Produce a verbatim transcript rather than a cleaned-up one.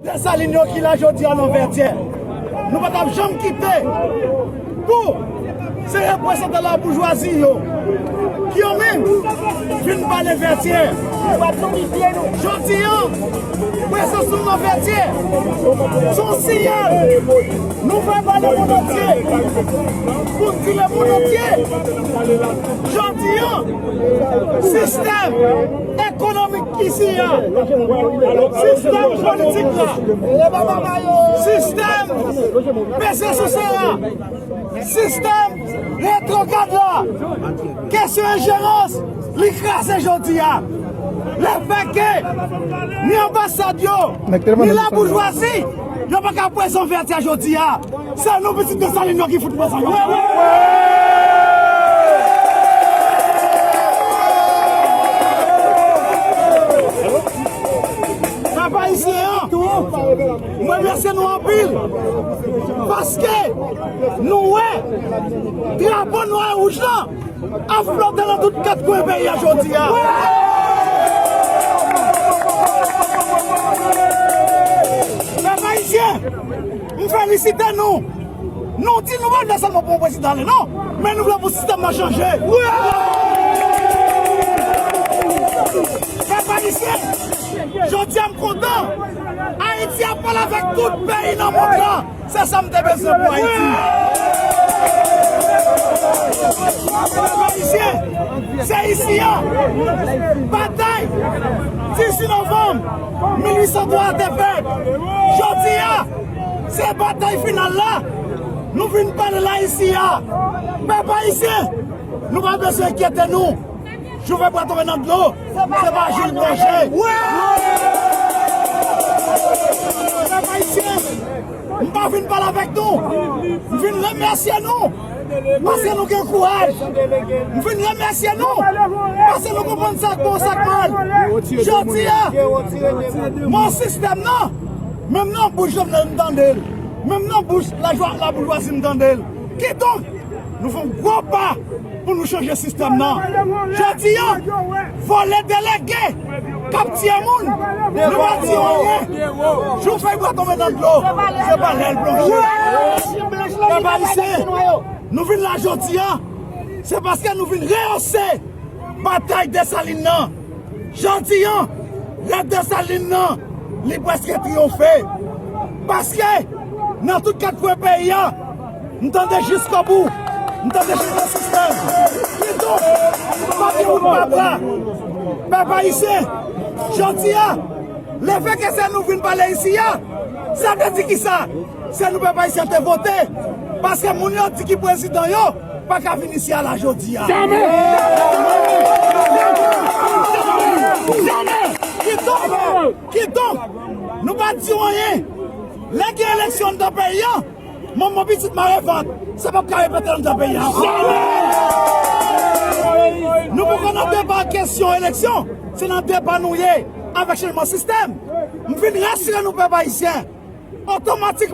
Desalin yo ki la jodi a nan Vètyè. Nou pa t ap janm kite pou se reprezantan laboujwazi yo ki yo menm vin pale Vètyè. Jodi a, prezans nou nan Vètyè se yon siyal nou fè ba lemonn antye, pou n di lemonn antye, jodi a, sistèm ekonomik isi a, sistèm politik la, sistèm peze sou sera, sistèm retwograd la, kesyon enjerans, li kraze jodi a. Lefètke ni anbasad yo, ni laboujwazi, yo pa ka prezan Vètyè jodi a. Se nou pitit Desalin yo ki fout prezan yo. Pèp ayisyen an, mwen remèsye nou anpil. Paske nou wè drapo nwa e wouj lan ap flote nan tout kat kwen peyi a jodi a. Pèp ayisyen, m felisite nou. Nou di nou pa vle sèlman pou yon prezidan ale non, men nou vle pou sistèm nan chanje. Pèp ayisyen, jodi a m kontan. Ayiti ap pale avèk tout peyi nan mond lan. Se sa m te bezwen pou Ayiti. Pèp ayisyen, se isi a batay dizuit novanm mil uit san twa a te fèt. Jodi a, se batay final la. Nou vin pale la isi a. Pèp ayisyen, nou pa bezwen enkyete nou. Jou fè bwa tonbe nan dlo, se pa jou l plonje. Pèp ayisyen, m pa vin pale avèk nou. M vin remèsye nou paske nou gen kouraj. M vin remèsye nou paske nou konprann sa k bon, sa k mal. Jodi a, men sistèm nan, menm nan bouch Jovenel m tande l. Menm nan bouch laboujwazi m tande l. Kidonk, nou fè yon gwo pa pou nou chanje sistèm nan. Jodi a, vòlè delege k ap tiye moun, nou pa di yo anyen. Jou fèy bwa tonbe nan dlo, se pa lè l plonje. Pèp ayisyen, nou vin la jodi a, se paske nou vin reyose batay Desalin nan. Jodi a, rèv Desalin nan, li prèske triyonfe. Paske, nan tout kat kwen peyi a, m tande jiskobou, m tande chanje sistèm. Kidonk, pa gen wout pa bra. Pèp ayisyen, jodi a, lefètke se nou vin pale isi a, sa vle di kisa? Se nou pèp ayisyen te vote, paske moun yo di ki prezidan yo pa ka vin isi a la jodi a. Jamè! Jamè! Kidonk, kidonk, nou pa di w anyen. Lè gen eleksyon anndan peyi a, manman pitit mare vant, sa p ap ka repete anndan peyi a ankò. Jamè! Nou poko nan deba kesyon eleksyon, se nan deba nou ye avèk chanjman sistèm. M vin rasire nou pèp ayisyen. Otomatik